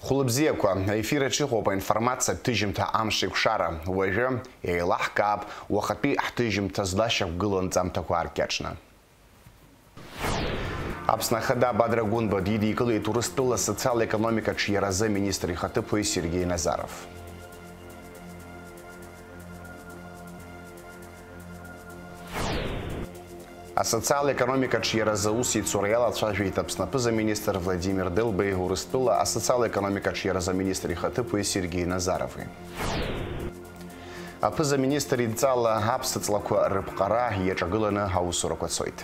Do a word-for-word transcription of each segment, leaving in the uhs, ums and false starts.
Хәылбзиақәа, аефир аҿы иҟоуп аинформациатә ҭыжьымҭа Амш еиқәшара. Уажәы еилаҳкаап уахатәи ҳҭыжьымҭа злашьақәгылоу анҵамҭақәа ааркьаҿны. Аԥсны Ахада Бадра Гәынба дидикылеит Урыстәыла асоциал-економикатә ҿиаразы аминистр ихаҭыԥуаҩ Сергеи Назаров. Асоциал-економикатә ҿиаразы аусеицура иалацәажәеит Аԥсны аԥыза-министр Владимир Делбеи Урыстәыла асоциал-економикатә ҿиаразы аминистр ихаҭыԥуаҩ Сергеи Назарови. Аԥыза-министр идҵала аԥсаҵлақәа рыԥҟара иаҿагыланы аусурақәа цоит.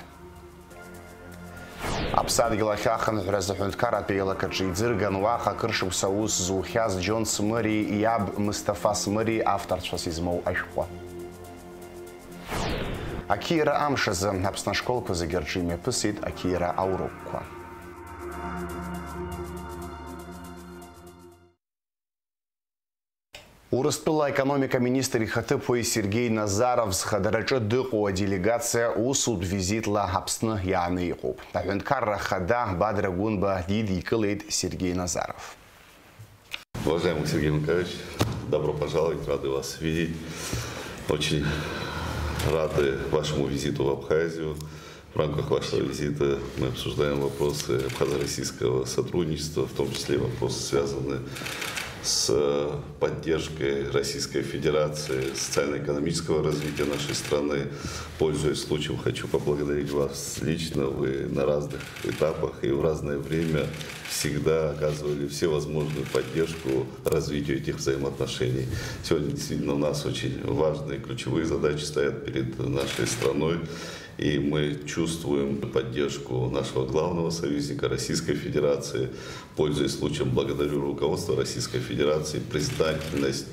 Аԥсадгьыл ахь ахынҳәразы аҳәынҭқарратә еилакаҿы иӡырган уаҟа акыр шықәса аус зухьаз Џьон Смыри иаб Мысҭафа Смыри авторцәас измоу ашәҟәы. Ақьиара амш азы Аԥсны ашколқәа зегьы рҿы имҩаԥысит ақьиара аурокқәа. Урыстәыла аекономика министр ихаҭыԥуаҩ Сергеи Назаров зхадараҿы дыҟоу аделегациа усутә визитла Аԥсны иааны иҟоуп. Аҳәынҭқарра ахада Бадра Гәынба дидикылеит Сергеи Назаров. Уважаемый Сергей Николаевич, добро пожаловать, рады вас видеть. Очень рады вашему визиту в Абхазию. В рамках вашего визита мы обсуждаем вопросы абхазо-российского сотрудничества, в том числе и вопросы, связанные с, э, поддержкой Российской Федерации социально-экономического развития нашей страны. Пользуясь случаем, хочу поблагодарить вас лично. Вы на разных этапах и в разное время всегда оказывали всевозможную поддержку развитию этих взаимоотношений. Сегодня действительно у нас очень важные ключевые задачи стоят перед нашей страной. И мы чувствуем поддержку нашего главного союзника Российской Федерации. Пользуясь случаем, благодарю руководство Российской Федерации, признательность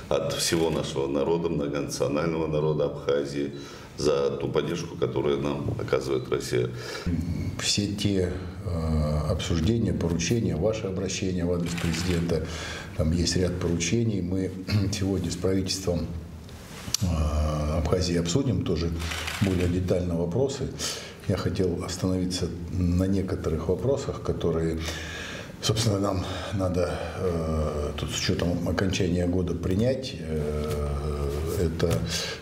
от всего нашего народа, многонационального народа Абхазии за ту поддержку, которую нам оказывает Россия. Все те, э, обсуждения, поручения, ваше обращение в адрес президента, там есть ряд поручений. Мы сегодня с правительством э, Абхазии обсудим тоже более детально вопросы. Я хотел остановиться на некоторых вопросах, которые, собственно, нам надо, э, тут с учётом окончания года принять. Э, это,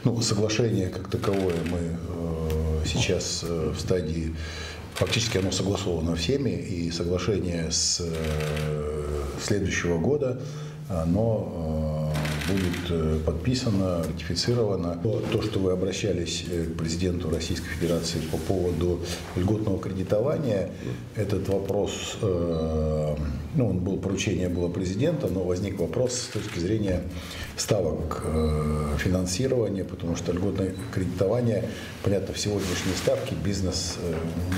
ну, соглашение как таковое мы, э, сейчас, э, в стадии, фактически оно согласовано всеми, и соглашение с, э, следующего года оно, э, будет, э, подписано, ратифицировано. То, то, что вы обращались, э, к президенту Российской Федерации по поводу льготного кредитования, этот вопрос, э, ну, он был, поручение было президента, но возник вопрос с точки зрения ставок, э, финансирования, потому что льготное кредитование, понятно, в сегодняшней ставке бизнес, э,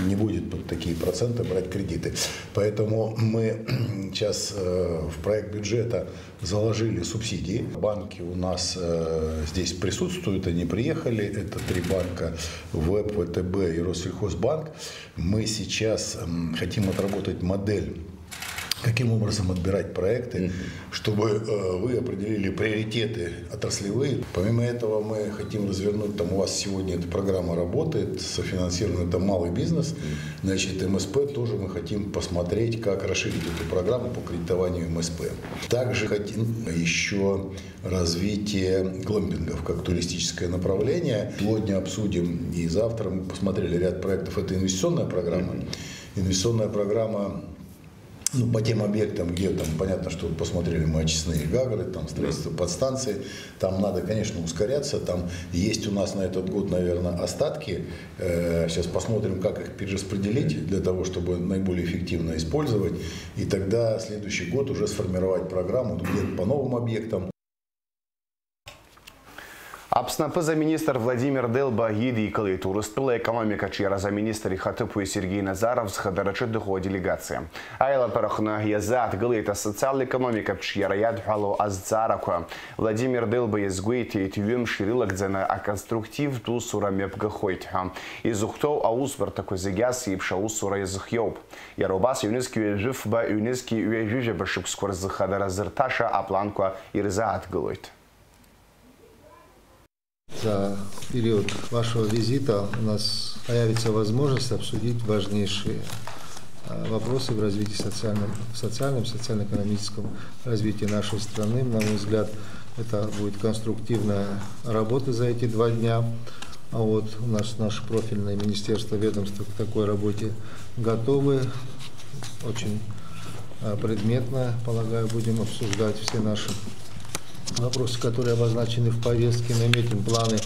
не будет под такие проценты брать кредиты. Поэтому мы сейчас, э, в проект бюджета заложили субсидии. Банки у нас, э, здесь присутствуют, они приехали. Это три банка: ВЭБ, ВТБ и Россельхозбанк. Мы сейчас, м, хотим отработать модель, каким образом отбирать проекты, чтобы, э, вы определили приоритеты отраслевые. Помимо этого мы хотим развернуть, там у вас сегодня эта программа работает, софинансирован, это малый бизнес. Значит, МСП тоже мы хотим посмотреть, как расширить эту программу по кредитованию МСП. Также хотим еще развитие глэмпингов как туристическое направление. Сегодня обсудим и завтра мы посмотрели ряд проектов. Это инвестиционная программа. Инвестиционная программа, ну, по тем объектам, где там, понятно, что вот посмотрели мы очистные гагры, там строительство подстанции, там надо, конечно, ускоряться, там есть у нас на этот год, наверное, остатки. Э, сейчас посмотрим, как их перераспределить для того, чтобы наиболее эффективно использовать. И тогда следующий год уже сформировать программу, ну, где-то по новым объектам. Аԥсны аԥыза-министр Владимир Делба идикылеит Урыстәыла аекономикаҿы иара заминистр ихаҭыԥуаҩ Сергеи Назаров зхадараҿы дыҟоу аделегациа. Аилатәараҟны иазааҭгылеит асоциал-економикатә ҿиара иадҳәалоу азҵаарақәа. Владимир Делба иазгәеиҭеит, ҩымш ирылагӡаны аконструктивтә усура мҩаԥгахоит ҳәа. Изыхәҭоу аусбарҭақәа зегьы ас еиԥш аусура иазыхиоуп. Иара убас ҩнызқь ҩажәи фба, ҩнызқь ҩажәи жәаба шықәсқәа рзы хадара зырҭаша апланқәа ирзааҭгылоит. За период вашего визита у нас появится возможность обсудить важнейшие э, вопросы в развитии социальном, в социальном, социально-экономическом развитии нашей страны. На мой взгляд, это будет конструктивная работа за эти два дня. А вот у нас наше профильное министерство, ведомство к такой работе готовы. Очень, э, предметно, полагаю, будем обсуждать все наши вопросы, которые обозначены в повестке. Наметим планы,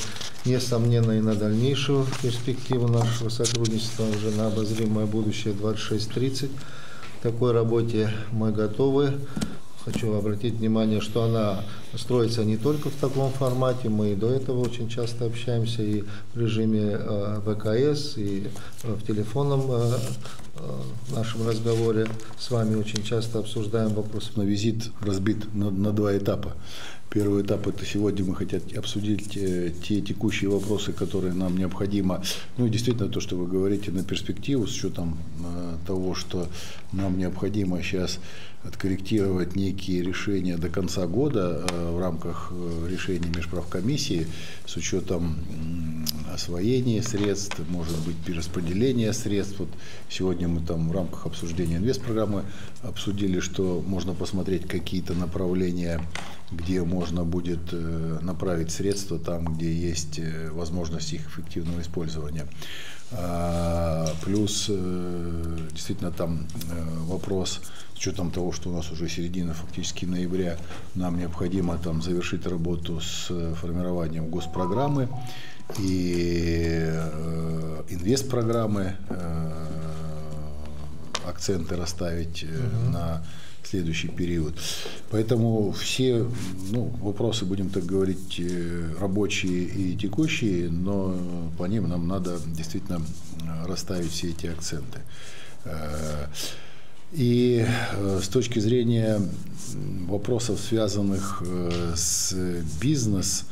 несомненно, и на дальнейшую перспективу нашего сотрудничества уже на обозримое будущее двадцать шесть тридцать. К такой работе мы готовы. Хочу обратить внимание, что она строится не только в таком формате. Мы и до этого очень часто общаемся и в режиме, э, В К С, и, э, в телефонном, э, э, нашем разговоре с вами очень часто обсуждаем вопросы. Но визит разбит на, на два этапа. Первый этап — это сегодня мы хотят обсудить, э, те текущие вопросы, которые нам необходимо. Ну и действительно то, что вы говорите, на перспективу, с учетом, э, того, что нам необходимо сейчас откорректировать некие решения до конца года, э, в рамках, э, решений межправкомиссии, с учетом, м, освоения средств, может быть, перераспределения средств. Вот сегодня мы там в рамках обсуждения инвестпрограммы обсудили, что можно посмотреть какие-то направления, где можно будет, э, направить средства там, где есть, э, возможность их эффективного использования. А, плюс, э, действительно, там, э, вопрос, с учетом того, что у нас уже середина фактически ноября, нам необходимо там завершить работу с, э, формированием госпрограммы и, э, инвестпрограммы, э, акценты расставить, э, Мгм. на следующий период. Поэтому все, ну, вопросы, будем так говорить, э, рабочие и текущие, но по ним нам надо действительно, э, расставить все эти акценты. Э, и, э, с точки зрения, м, вопросов, связанных, э, с бизнес,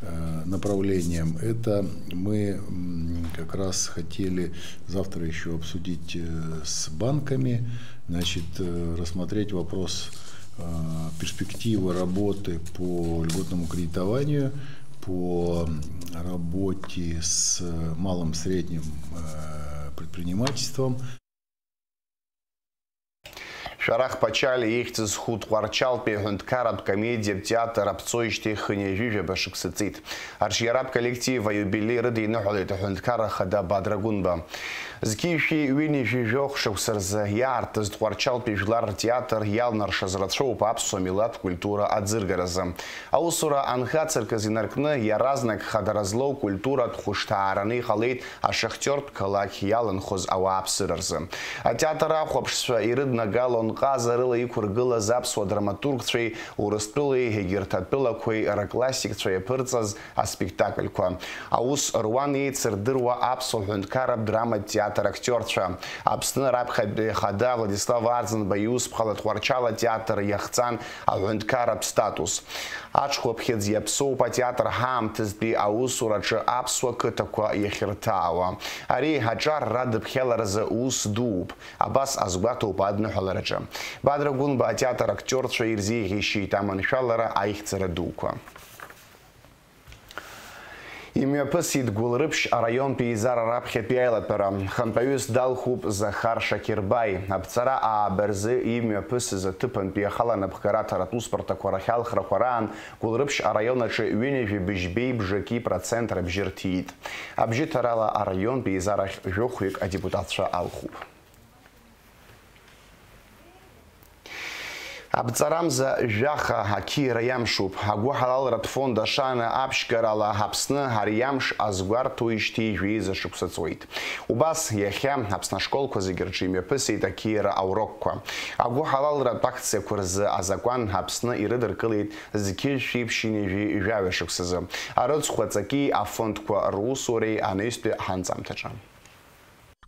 э, направлением, это мы, м, как раз хотели завтра еще обсудить, э, с банками, значит, э, рассмотреть вопрос, э, перспективы работы по льготному кредитованию, по работе с малым и средним, э, предпринимательством. Шәарах Пачалиа ихьӡ зху Тҟәарчалтәи аҳәынҭқарратә комедиатә театр аԥҵоижьҭеи хынҩажәижәаба шықәса ҵит. Арҿиаратә коллектив аиубилеи рыдиныҳәалеит аҳәынҭқарра ахада Бадра Гәынба. Зқьи жәшәи ҩынҩажәи жәохә шықәса рзы иаартыз Тҟәарчалтәи жәлар ртеатр иалнаршаз рацәоуп аԥсуа милаҭ культура аӡыргаразы. Аусура анхацыркыз инаркны, иаразнак хадара злоу культуратә хәышҭаараны иҟалеит ашахтиортә қалақь иаланхоз ауааԥсыра рзы. Атеатр ахәаԥшцәа ирыднагалон ҟазарыла иқәыргылаз аԥсуа драматургцәеи Урыстәылеи егьырҭ атәылақәеи рыклассикцәа иаԥырҵаз аспектакльқәа. Аус руан еицырдыруа аԥсуа ҳәынҭқарратә драматә театр актиорцәа. Аԥсны раԥхьатәи ахада Владислав Арӡынба иусԥҟала Тҟәарчал атеатр иахҵан аҳәынҭқарратә статус. Аҽхәаԥхьыӡ иаԥсоуп атеатр ҳаамҭазтәи аусураҿы аԥсуа қыҭақәа иахьырҭаауа. Ари аҿар радыԥхьаларазы ус дууп. Абас азгәаҭоуп адныҳәалараҿы. Бадра Гәынба атеатр актиорцәа ирзеиӷьеишьеит аманшәалара аихьӡара дуқәа. Имҩаԥысит Гәылрыԥшь араионтәи еизара раԥхьатәи аилатәара. Хантәаҩыс далхуп Захар Шакирбаи. Аԥҵара ааба рзы имҩаԥысыз аҭыԥантәи ахала анапхгара аҭаратә усбарҭақәа рахь алхрақәа раан Гәылрыԥшь араион аҿы ҩынҩажәи быжьбеи бжаки процент рыбжьы рҭиит. Абжьыҭарала араионтәи еизарахь жәохәҩык адепутатцәа алхуп. Аԥҵарамза жәаха ақьиара иамшуп. Агәыҳалалратә фонд Ашана аԥшьгарала Аԥсны ари амш азгәарҭоижьҭеи жәеиза шықәса ҵуеит. Убас иахьа Аԥсны ашколқәа зегьы рҿы имҩаԥысит ақьиара аурокқәа. Агәыҳалалратә акциақәа рзы азакәан Аԥсны ирыдыркылеит зқьи жәшәи ԥшьынҩажәи жәаҩа шықәсазы. Арыцхә аҵаки афондқәа русуреи анаҩстәи ҳанҵамҭаҿы.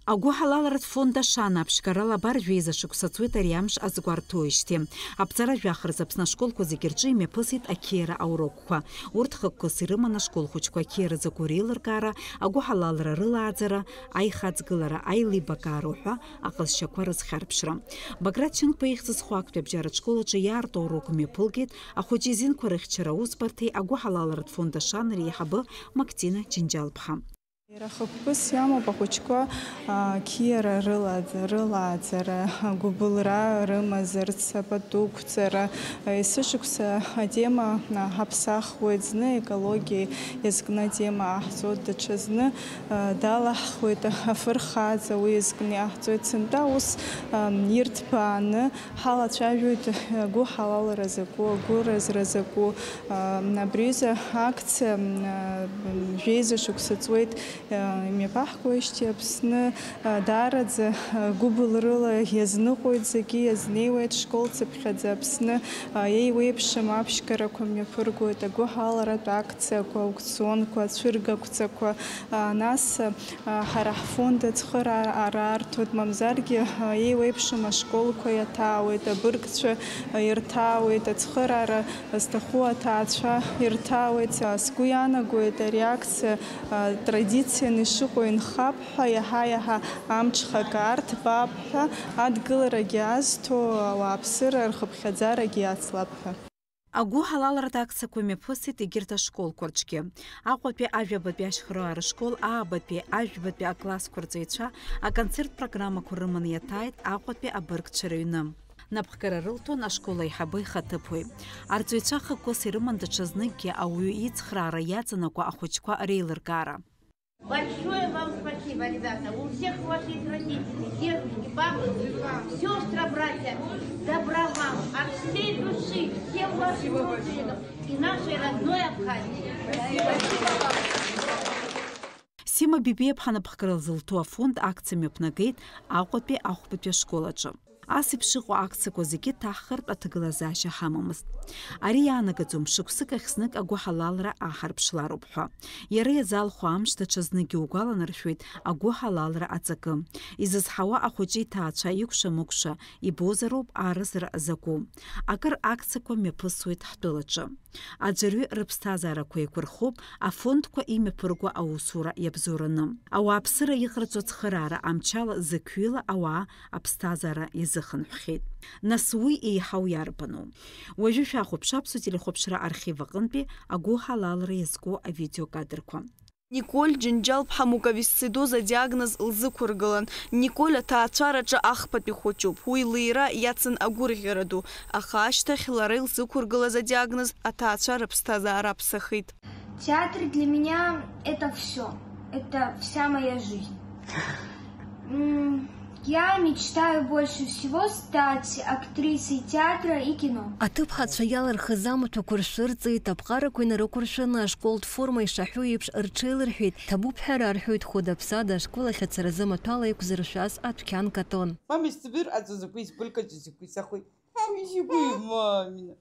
Агәыҳалалратә фонд Ашана аԥшьгарала абар жәеиза шықәса ҵуеит ари амш азгәарҭоижьҭеи. Аԥҵара жәаха рзы Аԥсны ашколқәа зегьы рҿы имҩаԥысит ақьиара аурокқәа. Урҭ хықәкыс ирыман ашкол хәыҷқәа ақьиара закәу реилыркаара, агәыҳалалра рылааӡара, аихаҵгылара, аилибакаара уҳәа аҟазшьақәа рызхьарԥшра. Баграт Шьынқәба ихьӡ зху актәи абжьаратә школ аҿы иаарту аурок мҩаԥылгеит ахәыҷы изинқәа рыхьчара аусбарҭеи агәыҳалалратә фонд Ашана реиҳабы Мактина Џьынџьал-ԥҳа. Иара хықәкыс иамоуп ахәыҷқәа, а, қьиара рыла-, рылааӡара, агәыбылра рымазарц, апату қәҵара, а, есышықәса атема, а, ҳаԥсахуеит, зны екологиа иазкны атема аҳҵоит, даҽазны, а, далаҳхуеит, афырхаҵа уи иазкны иаҳҵоит, сынтәа ус, ам, ирҭбааны ҳалацәажәоит, агәыҳалалра закәу, агәыразра закәу, а, абри аҩыза акциа, а, жәеиза шықәса ҵуеит, а, имҩаԥаҳгоижьҭеи Аԥсны, а, даараӡа, а, гәыбылрыла иазныҟәоит зегьы, иазнеиуеит школ цыԥхьаӡа Аԥсны, а, еиуеиԥшым аԥшьгарақәа мҩаԥыргоит, агәыҳалалратә акциақәа, аукционқәа, ацәыргақәҵақәа, а, нас, а, ҳара ҳфонд ацхыраара арҭоит, мамзаргьы, а, еиуеиԥшым ашколқәа иаҭаауеит, абыргцәа, а, ирҭаауеит, ацхыраара зҭаху аҭаацәа ирҭаауеит. А, сгәы иаанагоит ари акциа, а, традицианы ишыҟоу инхап ҳәа, иаҳа-иаҳа амҽхак аарҭбаап ҳәа, адгыларагьы азҭо, ауааԥсыра рхыԥхьаӡарагьы иацлап ҳәа. Агәыҳалалратә акциақәа мҩаԥысит егьырҭ ашколқәа рҿгьы. Аҟәатәи ажәабатәи ашьхараара школ аабатәи, ажәбатәи аклассқәа рҵаҩцәа аконцерттә программақәа рыманы иаҭааит Аҟәатәи абыргцәа рыҩны. Напхгара рылҭон ашкол аиҳабы ихаҭыԥуаҩ. Арҵаҩцәа хықәкыс ирыман даҽазныкгьы ауаҩы ицхраара иаҵанакуа ахәыҷқәа реилыркаара. Большое вам спасибо, ребята. У всех ваших родителей, дедушки, бабушки, сестры, братья. Добра вам от всей души, всем вашим родственникам и нашей родной Абхазии. Спасибо вам. Сима Бибиаԥҳа напхгара лзылҭо афонд акциа мҩаԥнагеит Аҟәатәи ахәбатәи ашкол аҿы. Ас еиԥш иҟоу акциақәа зегьы ҭаҳхыртә аҭагылазаашьа ҳамамызт. Ари иаанагаӡом шықәсык ахь знык агәыҳалалра аҳарԥшлароуп ҳәа. Иара иазалху амш даҽазныкгьы угәаланаршәоит агәыҳалалра аҵакы. Изызҳауа ахәыҷы иҭаацәа икәша-мыкәша, ибозароуп арызра закәу. Акыр акциақәа мҩаԥысуеит ҳтәылаҿы. Аӡәырҩы рыԥсҭазаарақәа еиқәырхоуп афондқәа имҩаԥырго аусура иабзоураны. Ауааԥсыра иҟарҵо ацхыраара амчала зықьҩыла ауаа аԥсҭазаара иазыхынҳәхьеит. Нас уи еиҳау иарбану? Уажәы шәахәаԥш Аԥсуа телехәаԥшра архив аҟынтәи агәыҳалалра иазку авидеокадрқәа. Николь Џьынџьал-ԥҳа муковисцидоз адиагноз лзықәыргылан. Николь аҭаацәараҿы ахԥатәи хәыҷуп. Уи лыира иацын агәырӷьара ду, аха ашьҭахь лара илзықәыргылаз адиагноз аҭаацәа рыԥсҭазаара аԥсахит. Театр для меня — это всё. Это вся моя жизнь. М, я мечтаю больше всего стать актрисой театра и кино. Аҭыԥҳацәа иалырхыз амаҭәақәа ршәырҵеит, аԥҟарақәа инарықәыршәаны ашколтә форма ишаҳәо еиԥш рҽеилырҳәеит, ҭабуп ҳәа рарҳәоит, хәыда-ԥсада ашкол ахь ацаразы маҭәала иқәзыршәаз адәқьан каҭәон. Мамис, збир аӡәы закәи збылкаҿы закәи сахәи? Мамис, игәы, мамина.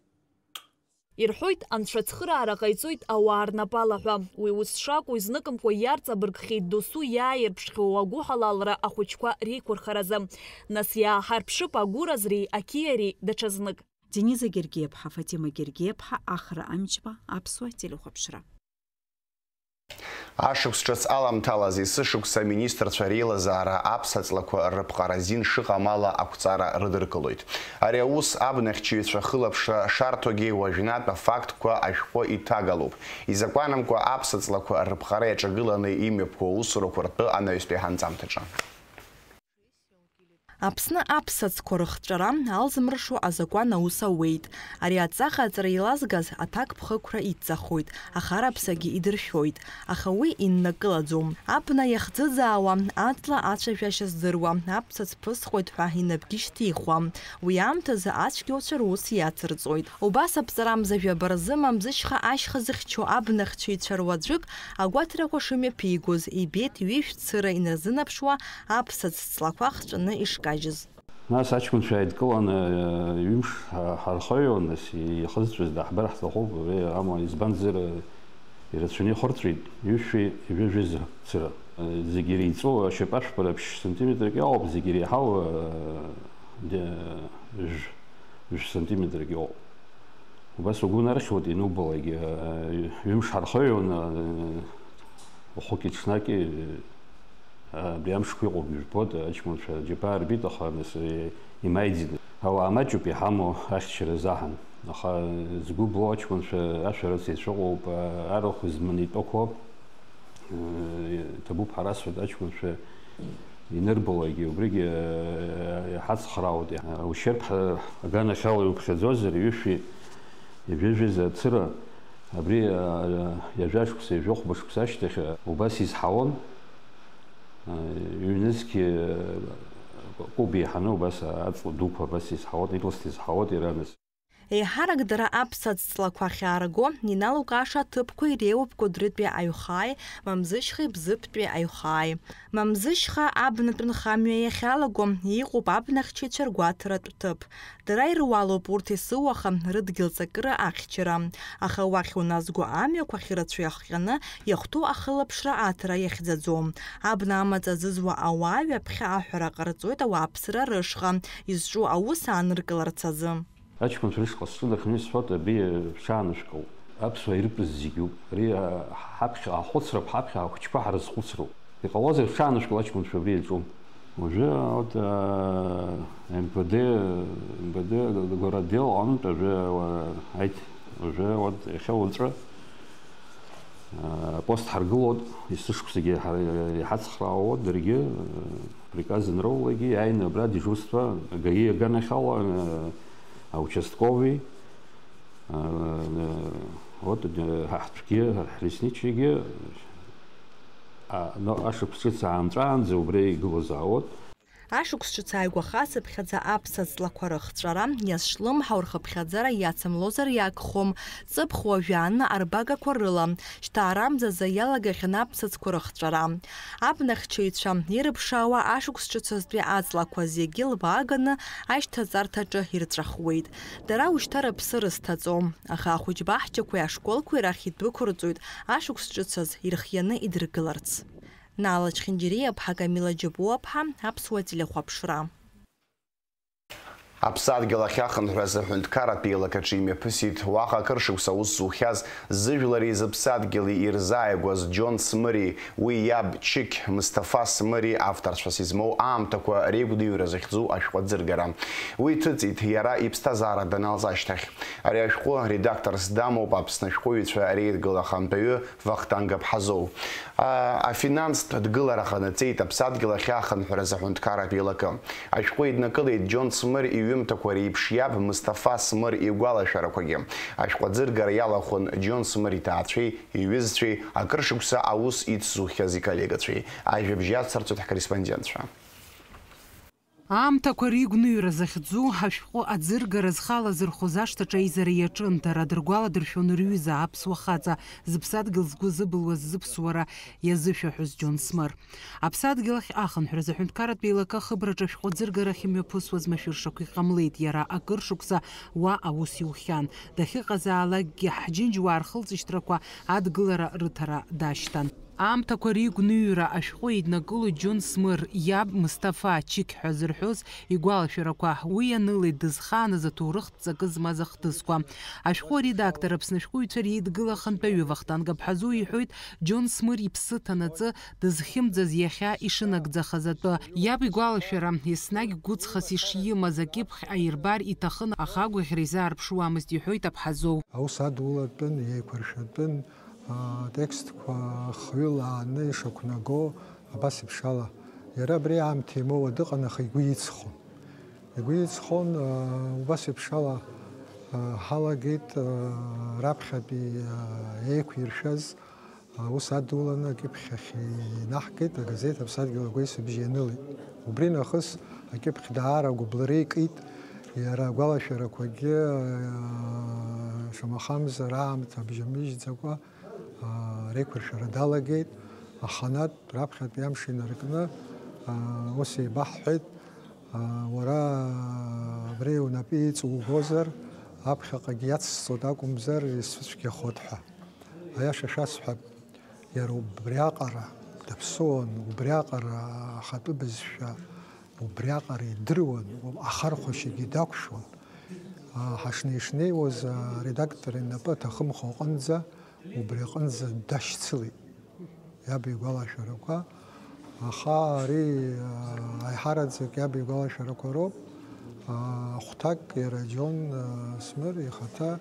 Ирҳәоит, анцәа ацхыраара ҟаиҵоит ауаа рнапала ҳәа. Уи ус шакәу изныкымкәа иарҵабыргхьеит досу иааирԥшхьоу агәыҳалалра ахәыҷқәа реиқәырхаразы. Нас иааҳарԥшып агәыразреи ақьиареи даҽазнык. Дениза Гергиаԥҳа, Фатима Гергиаԥҳа, Ахра Амҷба, Аԥсуа телехәаԥшра. Ашықәс ҿыц аламҭалаз есышықәса аминистрцәа реилазаара аԥсаҵлақәа рыԥҟара азин шыҟам ала ақәҵара рыдыркылоит. Ари аус абнахьчаҩцәа хылаԥшра шарҭогьы уажәнатә афактқәа ашәҟәы иҭагалоуп. Изакәанамкәа аԥсаҵлақәа рыԥҟара иаҿагыланы имҩаԥгоу аусурақәа ртәы анаҩстәи ҳанҵамҭаҿы. Аԥсны аԥсаҵқәа рыхҵәара алзымрышо азакәан аус ауеит. Ари аҵаҟа аҵара еилазгаз аҭакԥхықәра идҵахоит, ахараԥсагьы идыршәоит, аха уи иннакылаӡом. Абна иахӡыӡаауа, аҵла ацәажәашьа здыруа аԥсаҵ ԥысҟоит ҳәа инапгьы шьҭихуам. Уи аамҭазы ацәгьауцәа рус иацырҵоит. Убас аԥҵарамза жәаба рзы Мамзышьха ашьха зыхьчо абнахьчаҩцәа руаӡәык агәаҭарақәа шымҩаԥигоз ибеит ҩышә цыра инарзынаԥшуа аԥсаҵ ҵлақәа хҵәаны ишкажьыз. Нас аҷкәынцәа ааидкыланы, ҩымш ҳа-, ҳархаҩон, нас ихызҵәаз даҳбар ҳҭахуп, ари амала, избанзар, ирацәаны ихырҵәеит, ҩышәи ҩажәи цыра. Зегь иреиҵоу ашьапашәпара ԥшь сантиметрак иоуп, зегь иреиҳау, де-, жәә-, жәә сантиметрак иоуп. Убас угәы нархьуеит ианубалак, ҩымш ҳархаҩон, хәыки ҽнаки, абри амшқәа иҟоуп, ижәбоит, аҷкәынцәа џьабаа рбеит, аха нас, имаиӡеит. Ауаа маҷуп иҳамоу ахьчара азаҳан, аха згәы блоу аҷкәынцәа ашәарыцаҩцәа ыҟоуп, арахә зманы итәақәоу. Иҭабуп ҳәа расҳәоит аҷкәынцәа инырбалакгьы, убригьы иҳацхраауеит. Ушьырԥҳа аганахьала иуԥхьаӡозар, ҩышәи ҩажәи жәаӡа ацыра, абри ҩажәа шықәса, ҩажәа хәба шықәса ашьҭахь убас изҳауан. Ҩнызқьи кәыба еиҳаны убас аҵла дуқәа абас изҳауан, ирласны изҳауан иара нас. Еиҳарак дара аԥсаҵ ҵлақәа ахьаарго, иналукааша аҭыԥқәа иреиуоуп Кәыдрытәи аҩхааи, мамзышьхеи Бзыԥтәи аҩхааи. Мамзышьха абнатә нхамҩа иахьалаго, иҟоуп абнахьчаҩцәа ргәаҭаратә ҭыԥ. Дара ируалуп урҭ есыуаха рыдгьыл ҵакыра ахьчара. Аха уахь уназго амҩақәа ахьырацәоу иахҟьаны иахәҭоу ахылаԥшра аҭара иахьӡаӡом. Абна амаҵ азызуа ауаа ҩаԥхьа аҳәара ҟарҵоит ауааԥсыра рышҟа изҿу аус ааныркыларц азы. Аҷкәынцәа рышҟа сҿынаханы исҳәоит, абри шәҽаанышәкыл. Аԥсуаа иртәыз зегьы ауп. Ари, а, ҳаԥхьа, ахәыцра, ҳаԥхьа ахәыҷқәа ҳрызхәыцроуп. Иҟалозар, шәҽаанышәкыл, аҷкәынцәа абри иаҿу. Уажәы, вот, а, М В Д, М В Д городдел аҟынтә уажәы, а, аит, уажәы, вот, иахьа уаҵәы, а, апост ҳаргылоит, есышықәсагьы ҳа-, иҳацхраауа даргьы, а, приказ анроулагьы, иааины абра дежурство, ГАИ аганахьала, а, аучастковый, а, вот, а, ҳа-, ҳтәгьы, ҳлесничийгьы, а, но ашықәс ҿыц аанҵәаанӡа убра игылазаауеит. Ашықәс ҿыц ааигәа хацыԥхьаӡа аԥсаҵлақәа рыхҵәара иазҿлымҳау рхыԥхьаӡара иацымлозар иагхом, ҵыԥх уажәааны арбагақәа рыла, шьҭа арамзазы иалагахьан аԥсаҵқәа рыхҵәара. Абнахьчаҩцәа ирыԥшаауа ашықәс ҿыцазтәи аҵлақәа зегьы лбааганы ашьҭаҵарҭаҿы ирҵәахуеит. Дара ушьҭа рыԥсы рызҭаҵом, аха ахәыҷбаҳчақәеи ашколқәеи рахь идәықәырҵоит ашықәс ҿыцаз ирхианы идыргыларц. Наала Чхинџьириаԥҳа, Камила Џьапуаԥҳа, Аԥсуа телехәаԥшра. Аԥсадгьыл ахь ахынҳәразы аҳәынҭқарратә еилакаҿы имҩаԥысит уаҟа акыр шықәса аус зухьаз, зыжәлари зыԥсадгьыли ирзааигәаз Џьон Смыри, уи иаб Чықь Мысҭафа Смыри авторцәас измоу аамҭақәа реигәныҩра захьӡу ашәҟәы аӡыргара. Уи иҭыҵит иара иԥсҭазаара даналҵ ашьҭахь. Ари ашәҟәы редакторс дамоуп Аԥсны ашәҟәыҩҩцәа реидгыла ахантәаҩы Вахтанг Аԥҳазоу. А, афинанстә дгылара ҟанаҵеит Аԥсадгьыл ахь ахынҳәразы аҳәынҭқарратә еилакы. Ашәҟәы иднакылеит Џьон Смыр иҩымҭақәа реиԥш иаб Мысҭафа Смыр игәалашәарақәагьы. Ашәҟәы аӡыргара иалахәын Џьон Смыр иҭаацәеи иҩызцәеи, акыр шықәса аус ицзухьаз иколлегацәеи. Ажәабжь иацырҵоит ҳкорреспондентцәа. Аамҭақәа реигәныҩра захьӡу ашәҟәы аӡыргара зхы алазырхәыз ашҭаҿы аизара иаҿын, дара дыргәаладыршәон рҩыза аԥсуа хаҵа, зыԥсадгьыл згәы зыбылуаз зыԥсуара иазышәаҳәоз Џьон Смыр. Аԥсадгьыл ахь ахынҳәразы аҳәынҭқарратә еилакы ахыбраҿы ашәҟәы аӡыргарахь имҩаԥысуаз машәыршақә иҟамлеит, иара акыр шықәса уа аус иухьан. Дахьыҟазаалакгьы ҳџьынџьуаа рхылҵышьҭрақәа адгылара рыҭара дашьҭан. Аамҭақәа реигәныҩра ашәҟәы еиднакылоит Џьон Смыр иаб Мысҭафа Чықь ҳәа зырҳәоз игәалашәарақәа. Уи ианылеит дызхааныз аҭоурыхтә ҵакы змаз ахҭысқәа. Ашәҟәы аредактор, Аԥсны ашәҟәыҩҩцәа реидгыла ахантәаҩы Вахтанг Аԥҳазоу иҳәоит, Џьон Смыр иԥсы ҭанаҵы дызхьымӡаз иахьа ишынагӡахаз атәы. Иаб игәалашәара, еснагь гәыҵхас ишимаз акьыԥхь аирбар иҭахын, аха агәаӷьра изаарԥшуамызт, иҳәоит Аԥҳазоу. Аус адулатәын, еиқәыршәатәын, атекстқәа хҩыла ааны ишақәнаго, абас еиԥш ала. Иара абри аамҭа имоуа дыҟан, аха игәы иҵхон. Игәы иҵхон, убас еиԥш ала, ҳалагеит, раԥхьатәи еиқәиршәаз, аус адуланы акьыԥхь ахь инаҳгеит, агазеҭ Аԥсадгьыл агәеисыбжь ианылеит. Убри нахыс акьыԥхь даара агәыблра икит, иара агәалашәарақәагьы, шамахамзар, аамҭа абжьамыжьӡакәа, реиқәыршәара далагеит. Аханатә раԥхьатәи амш инаркны, ус еибаҳҳәеит, уара абри унапы иҵугозар, аԥхьаҟагь иацсҵоит акәымзар, исыцәгьахоит ҳәа. Аиаша шәасҳәап, иара убриаҟара даԥсуан, убриаҟара ахатәы бызшәа убриаҟара идыруан, ахархәашьагьы дақәшәон. Ҳашнеи-шнеиуаз, аредактор инапы аҭахымхо аҟынӡа, убри аҟынӡа дашьцылеит иаб игәалашәарақәа. Аха ари, аиҳараӡак иаб игәалашәарақәа роуп. Ахәҭак иара Џьон Смыр ихаҭа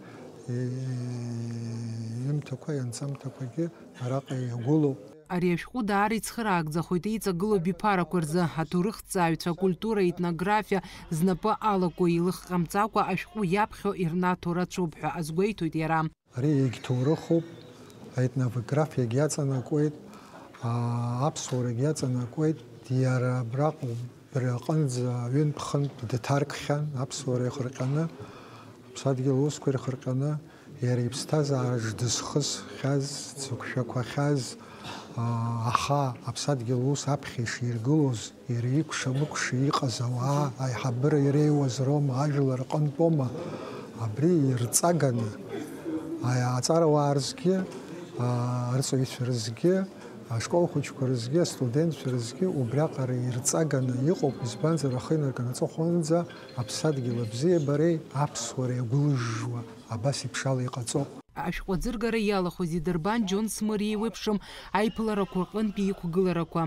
иҩымҭақәа, ианҵамҭақәагьы араҟа иагәылоуп. Ари ашәҟәы даара ицхыраагӡахоит еиҵагылоу биԥарақәа рзы, аҭоурыхҭҵааҩцәа, акультура, аетнографиа знапы алаку, илыхҟамҵакәа ашәҟәы иаԥхьо ирнаҭо рацәоуп ҳәа азгәеиҭоит иара. Ари егьҭоурыхуп, аетнографиагь иаҵанакуеит, аа, аԥсуарагь иаҵанакуеит, иара абраҟа убри аҟынӡа ҩынтә-хынтә дҭаркхьан, аԥсуара иахырҟьаны, аԥсадгьыл аусқәа ирхырҟьаны, иара иԥсҭазаараҿ дызхысхьаз, дзықәшәақәахьаз, аа, аха аԥсадгьыл ус аԥхьа иширгылоз, иара икәша-мыкәша иҟаз ауаа, аиҳабыра иреиуаз роума, ажәлар рҟынтәоума, абри ирҵаганы, аи-, аҵарауаа рзгьы, аа, арҵаҩцәа рзгьы, ашкол хәыҷқәа рзгьы, астудентцәа рзгьы убриаҟара ирҵаганы иҟоуп, избанзар, ахы инаркны аҵыхәанӡа аԥсадгьыл абзиабареи аԥсуареи агәылыжжуа абас еиԥш ала иҟаҵоуп. Ашәҟәы аӡыргара иалахәыз идырбан Џьон Смыр иеиуеиԥшым аиԥыларақәа рҟынтәи иқәгыларақәа,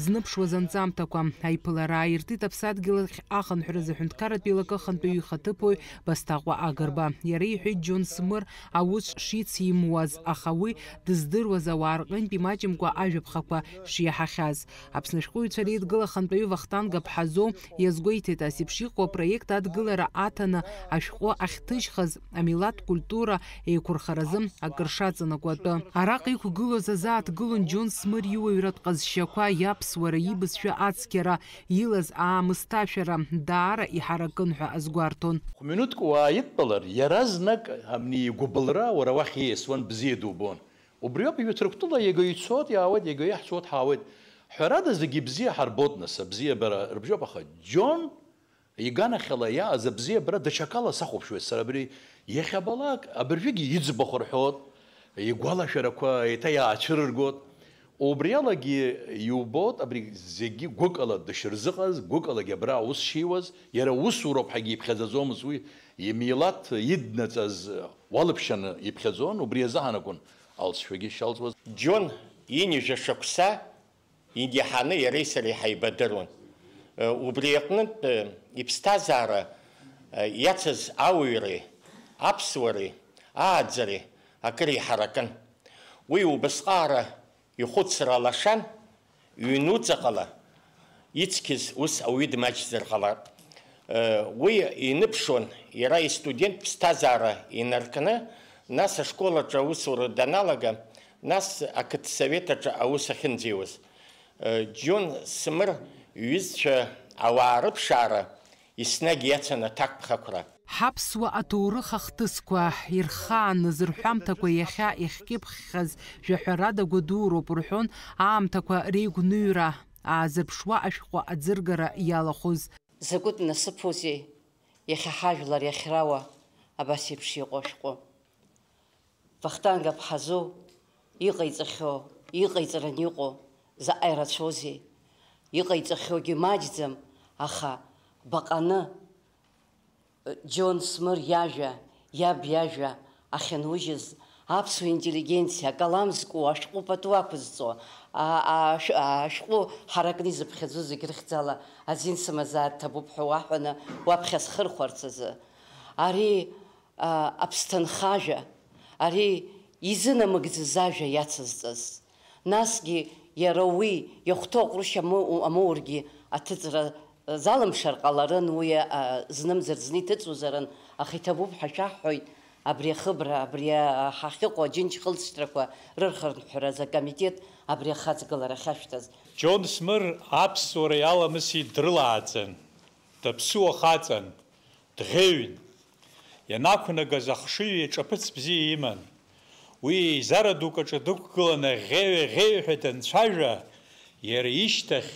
зныԥшуаз анҵамҭақәа. Аиԥылара ааиртит аԥсадгьыл ахь ахынҳәразы аҳәынҭқарратә еилакы ахантәаҩы ихаҭыԥуаҩ Басҭаҟәа Агрба. Иара иҳәеит Џьон Смыр аус шицимуаз, аха уи дыздыруаз ауаа рҟынтә имаҷымкәа ажәаԥхақәа шиаҳахьаз. Аԥсны ашәҟәыҩҩцәа реидгыла ахантәаҩы Вахтанг Аԥҳазоу иазгәеиҭеит, ас еиԥш иҟоу апроект адгылара аҭаны ашәҟәы ахьҭыжьхаз, амилаҭ культура еиқәырхаразы акыр шаҵанакуа атәы. Араҟа иқәгылоз азааҭгылон Џьон Смыр иуаҩратә ҟазшьақәа, иаԥсуара, ибызшәа ацқьара, илаз аамысҭашәара, даара иҳаракын ҳәа азгәарҭон. Хә-минуҭк уааидтәалар, иаразнак абни игәыбылра уара уахь ииасуан, бзиа дубон. Убриоуп, ҩыҭрак-тәыла иага ицоит, иаауеит, иага иаҳцоит, ҳаауеит. Ҳәарада, зегьы бзиа ҳарбоит, нас, абзиабара рыбжьоуп, аха Џьон иганахьала иааз абзиабара даҽакала сахәаԥшуеит сара абри. Иахьабалак, абыржәгьы иӡбахә рҳәоит, игәалашәарақәа еиҭа иаацәырыргоит. Убри алагьы иубоит, абри зегьы гәыкала дышрызыҟаз, гәыкалагьы абра аус шиуаз, иара усуроуп ҳәагьы иԥхьаӡаӡомызт уи, имилаҭ иднаҵаз уалԥшьаны иԥхьаӡон, убри азыҳәан акәын алҵшәагьы шалҵуаз. Џьон ҩажәа шықәса иниаҳаны иареи сареи ҳаибадыруан. Убри аҟнытә иԥсҭазаара иацыз ауаҩреи, аԥсуареи, ааӡареи акыр иҳаракын. Уи убасҟаара ихәыцра алашан, ҩнуҵаҟала ицқьыз ус ауаҩы дмаҷзар ҟалап. Уи иныԥшуан иара истудент ԥсҭазаара инаркны, нас ашкол аҿы аусура даналага, нас ақыҭсовет аҿы аус ахьынӡеиуаз. Џьон Смыр иҩызцәа ауаа рыԥшаара еснагь иацын аҭакԥхықәра. Ҳаԥсуа аҭоурых ахҭысқәа ирхааныз рҳәамҭақәа иахьа иахькьыԥхьхаз жәаҳәарада гәадуроуп рҳәон аамҭақәа реигәныҩра аазырԥшуа ашәҟәы аӡыргара иалахәыз. Закәытә насыԥузеи иахьа ҳажәлар иахьрауа абас еиԥш иҟоу ашәҟәы! Вахтанг Аԥҳазоу иҟаиҵахьоу, иҟаиҵаран иҟоу заҟа ирацәоузеи! Иҟаиҵахьоугьы маҷӡам, аха баҟаны Џьон Смыр иажәа, иаб иажәа ахьанужьыз, аԥсуа интеллигенциа акалам зку, ашәҟәы пату ақәызҵо, а-, а-, ашә-, ашәҟәы ҳаракны изыԥхьаӡо зегь рыхьӡала азин сымазааит ҭабуп ҳәа уаҳәаны уаԥхьа схырхәарц азы. Ари, а, аԥсҭынхажәа, ари изынамыгӡаз ажәа иацызҵаз. Насгьы иара уи иахәҭоу аҟәрышь амоу-, амоургьы аҭыҵра залымшар ҟаларын, уи, а, знымзар зны иҭыҵуазарын, аха иҭабуп ҳәа шәаҳҳәоит, абри ахыбра, абри, а, ҳахьыҟоу аџьынџь хылҵшьҭрақәа рырхынҳәразы акомитет абри ахаҵгылара ахьашәҭаз. Џьон Смыр аԥсуара иаламыси дрылааӡан, даԥсыуа хаҵан, дӷьеҩн. Ианақәнагаз ахшыҩ ҿаԥыц бзиа иман. Уи еизара дук аҿы дықәгыланы ӷьеҩ-ӷьеҩҳәа данцәажәа, иара ишьҭахь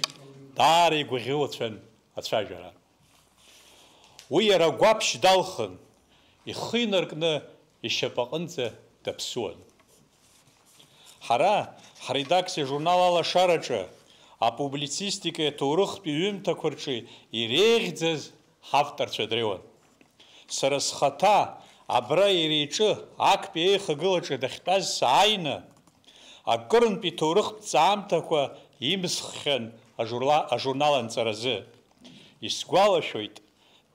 даара игәаӷьуацәан ацәажәара. Уи иара агәаԥшь далхын, ихы инаркны ишьапаҟынӡа даԥсуан. Ҳара, ҳредакциа журнал Алашараҿы апублицистикеи аҭоурыхтәи ҩымҭақәа рҿы иреиӷьӡаз ҳавторцәа дреиуан. Сара схаҭа абра иара иҿы актәи аихагылаҿы дахьтәаз сааины, акырынтә иҭоурыхтә ҵаамҭақәа имсххьан ажурла-, ажурнал анҵаразы. Исгәалашәоит,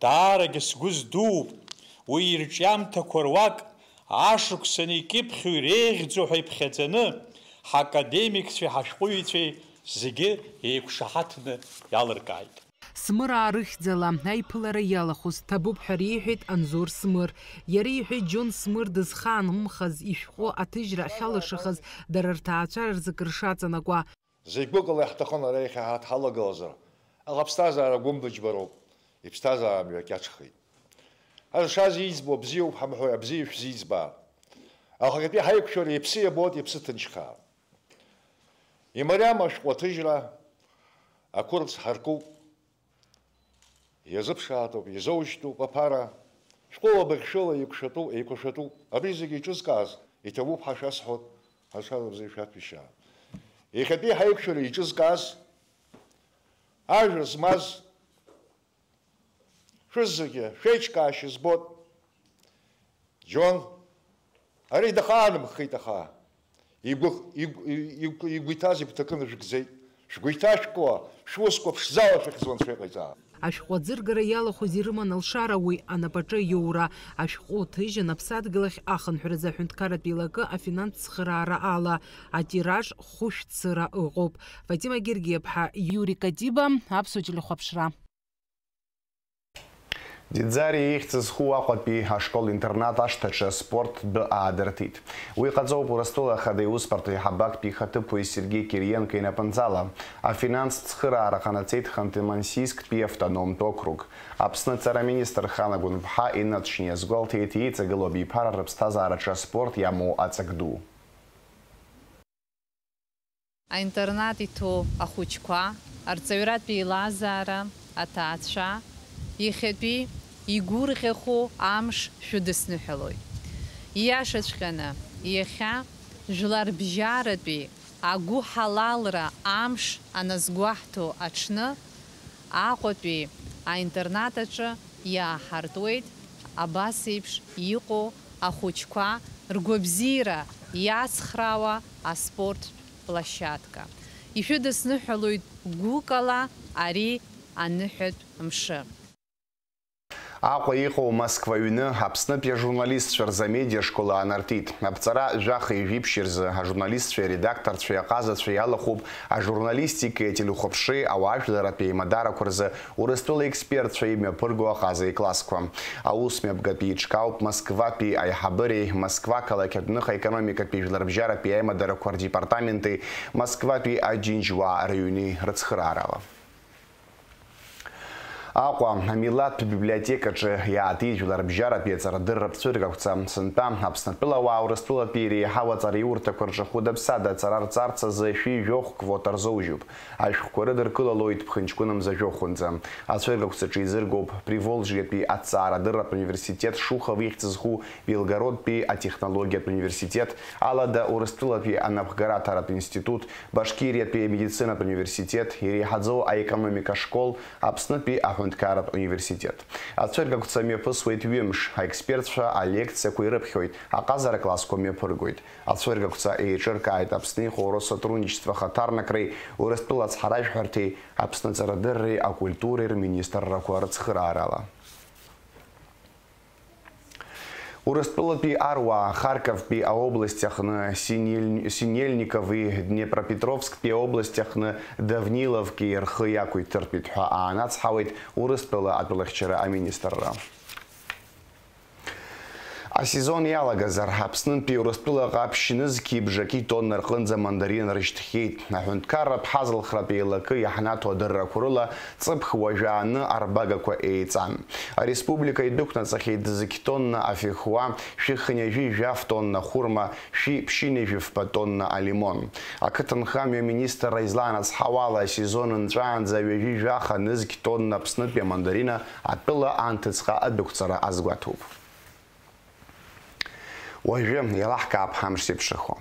даарагьы сгәы здууп, уи ирҿиамҭақәа руак, ашықәсан икьыԥхьу иреиӷьӡоу ҳәа иԥхьаӡаны, Ҳакадемикцәеи ҳашәҟәыҩҩцәеи зегьы еиқәшаҳаҭны иалыркааит. Смыр аарыхьӡала аиԥылара иалахәыз ҭабуп ҳәа реиҳәеит Анзор Смыр. Иара иҳәеит, Џьон Смыр дызхаанымхаз ишәҟәы аҭыжьра ахьалашахаз дара рҭаацәара рзы кыр шаҵанакуа. Зегь гәыкала иаҳҭахын ара иахьа ҳаҭ ҳалагалазар, аха аԥсҭазаара гәымбыџьбароуп, иԥсҭазаара мҩа кьаҿхеит. Ҳазшаз иӡбо бзиоуп ҳамҳәои, абзиа шәзиӡбаа. Ахатәи ҳаиқәшәара иԥсы иабоит, иԥсы ҭынчхаа. Имариам ашәҟәы аҭыжьра ақәырц ҳаркуп. Иазыԥшаатәуп, изоужьтәуп аԥара. Шәҟәыла быхьшәыла еиқәшәатәу, еиқәшәатәуп. Абри зегьы иҿызкааз, иҭабуп ҳәа шәасҳәоит, ҳазшаз абзиа шәаҭәеишьаа. Иахьатәи ҳаиқәшәара иҿызкааз, ажәа змаз, шәызегьы шәеиҿкаашьа збоит. Џьон, ари дахаанымхеит, аха игәы, игә-, игә-, игәы иҭаз игәҭакы нажәгӡеит. Шәгәы иҭашәкуа, шәусқәа ԥшӡала шәахьӡу Анцәа иҟаиҵаа. Ашәҟәы аӡыргара иалахәыз ирыман алшара уи анапаҿы аиоура. Ашәҟәы ҭыжьын аԥсадгьыл ахь ахынҳәразы аҳәынҭқарратә еилакы афинанс цхыраара ала. Атираж хәышә цыра ыҟоуп. Фатима Гергиаԥҳа, Иури Катиба, Аԥсуа телехәаԥшра. Диӡариа ихьӡ зху Аҟәатәи ашкол-интернат ашҭаҿы аспорттә тәы аадыртит. Уи ҟаҵоуп Урыстәыла Ахада иусбарҭа еиҳабы актәи ихаҭыԥуаҩ Сергеи Кириенко инапынҵала. Афинанстә цхыраара ҟанаҵеит Ханты-Мансийсктәи автономтә округ. Аԥсны аҵара аминистр Хана Гәынԥҳа Иннат Шьни иазгәалҭеит, еиҵагылоу абиԥара рыԥсҭазаараҿы аспорт иамоу аҵак ду. Аинтернат иҭоу ахәыҷқәа, арҵаҩратә еилазаара, аҭаацәа, иахьатәи игәырӷьахо амш шәыдысныҳәалоит. Ииашаҵәҟьаны, иахьа жәларбжьаратәи агәыҳалалра амш аназгәаҳҭо аҽны, Аҟәатәи аинтернат аҿы иааҳартуеит абас еиԥш иҟоу ахәыҷқәа ргәабзиара иацхраауа аспорттә площадка. Ишәыдысныҳәалоит гәыкала ари аныҳәатә мшы. Аҟәа иҟоу Москва аҩны Аԥснытәи ажурналистцәа рзы амедиашкол аанартит. Аԥҵара жәаха ҩажәи ԥшьи рзы ажурналистцәеи аредакторцәеи аҟазацәеи иалахәуп ажурналистикеи ателехәаԥшреи ауаажәларратәи аимадарақәа рзы Урыстәыла експертцәа имҩаԥырго аҟаза иклассқәа. Аусмҩаԥгатә еиҿкаауп Москватәи аиҳабыреи, Москва ақалақь адәныҟа аекономикатәи жәларбжьаратәи аимадарақәа рдепартаменти, Москватәи аџьынџьуаа рыҩни рыцхыраарала. Аҟәа амилаҭтә библиотекаҿы иаатит жәларбжьаратәи аҵарадырратә цәыргақәҵа. Сынтәа Аԥснытәылауаа Урыстәылатәи иреиҳау аҵараиурҭақәа рҿы хәыда-ԥсада аҵара рҵарц азы шәи жәохә квота рзоужьуп. Ашәҟәқәа рыдыркылалоит ԥхынҷкәынамза жәохәынӡа. Ацәыргақәҵаҿы еизыргоуп Приволжьетәи аҭҵаарадырратә университет Шухов ихьӡ зху, Белгородтәи атехнологиатә университет, Алада Урыстәылатәи анапхгараҭаратә институт, Башкириатәи амедицинатә университет, иреиҳаӡоу аекономика школ, Аԥснытәи аҳәынҭқарратә университет. Ацәыргақәҵа мҩаԥысуеит ҩымш, аекспертцәа алекциақәа ирыԥхьоит, аҟазара классқәа мҩаԥыргоит. Ацәыргақәҵа еиҿыркааит Аԥсны иҟоу Россотрудничество ахаҭарнакреи Урыстәыла ацҳаражәҳәарҭеи Аԥсны аҵарадырреи акультуреи рминистррақәа рыцхыраарала. Урыстәылатәи аруаа Харковтәи аобласть аҟны Синель-, Синельникови, Днепропетровсктәи аобласть аҟны Давниловки рхы иақәиҭыртәит ҳәа аанацҳауеит Урыстәыла атәылахьчара аминистрра. Асезон иалагазар, Аԥснынтәи Урыстәылаҟа ԥшь нызқьи бжаки тонна рҟынӡа мандарин рышьҭхьеит. Аҳәынҭқарратә ҳазалхратә еилакы иаҳнаҭо адыррақәа рыла, ҵыԥх уажәааны арбагақәа еиҵан. Ареспублика идәықәнаҵахьеит зқь тонна афихуа, шәи хынҩажәи жәаф тонна хәырма, шәи ԥшьынҩажәи фба тонна алимон. Ақыҭанхамҩа аминистрра излаанацҳауала, асезон нҵәаанӡа ҩажәи жәаха нызқь тонна Аԥснытәи амандарина атәыла анҭыҵҟа адәықәҵара азгәаҭоуп. Уажәы иалаҳкаап ҳамш зеиԥшрахо.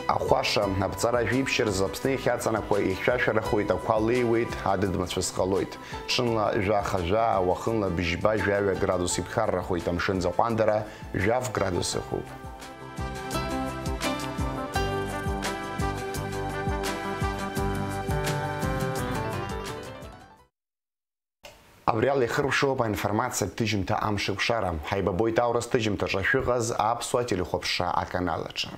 Ахәаша, аԥҵара жәиԥшь рзы Аԥсны иахьаҵанакуа ихьшәашәарахоит, ақәа леиуеит, адыд мацәыс ҟалоит. Ҽынла жәаха жәаа, уахынла бжьба жәаҩа градус иԥхаррахоит, амшын ӡаҟәандара жәаф градус ыҟоуп. Абри ала ихыркәшоуп аинформациатә ҭыжьымҭа Амшеикәшара. Ҳаибабоит аурыс ҭыжьымҭаҿы шәыҟаз аԥсуа телехәаԥшра аканал аҿы.